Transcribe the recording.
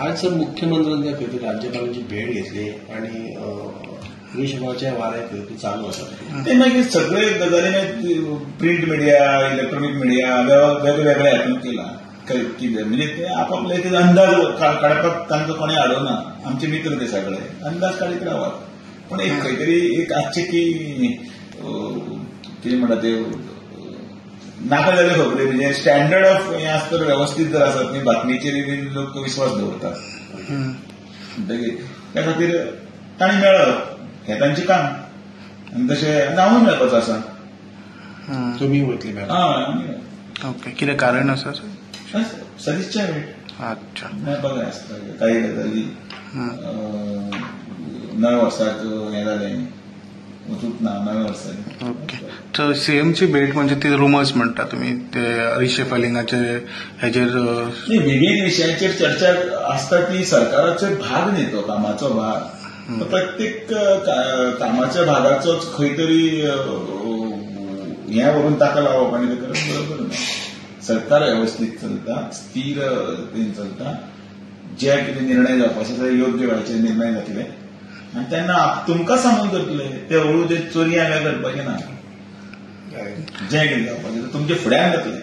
आज सर मुख्यमंत्र्यांनी खंय तरी राज्यपालांची भेट घेतली आणि रिशेफाचे वारे खंय तरी चालू आसा. ते मागीर सगळे गजाली प्रिंट मिडिया, इलेक्ट्रॉनिक मिडिया वेगवेगळे हातून केला कितें म्हणजे ते आपापले ते अंदाज काडपाक तांकां कोणें हाडूना. आमचे मित्र ते सगळे अंदाज काडीत रावात, पूण एक खंय तरी एक आसचें की कितें म्हणटा ते नाका जाल्यो खबरी, म्हणजे स्टँडर्ड ऑफ हें आसता वेवस्थीत जर आसत न्ही बातमीचेर बी लोक विस्वास दवरतात. म्हणटकीर त्या खातीर तांणी मेळप हें तांचें काम आनी तशें हांवूय मेळपाचो आसा. तुमी वयतली मेळपाक? ओके, कितें कारण आसा सर? सदिच्छा भेट. अच्छा, मेळपाक जाय आसता काही गजाली. नव्या वर्साक हें जालें वचूंक ना नव्या वर्साक. ओके, तर सीएमची भेट म्हणजे ते रुमर्स म्हणटा तुमी ते रिशेफलिंगाचे हेजेर? विविध विशयांचेर चर्चा आसता ती सरकाराचो भाग न्ही, तो कामाचो भाग. प्रत्येक कामाच्या भागाचोच खंय तरी हें व्हरून ताका लावप आनी ते करप बरोबर ना. सरकार वेवस्थीत चलता, स्थिर चलता, जे कितें निर्णय जावपाचे आसा ते योग्य वेळाचेर निर्णय जातले आनी तेन्ना तुमकां सांगून करतले. ते हळू ते चोरयां काय करपाचें ना, जें कितें जावपाचें तुमच्या फुड्यान जातलें.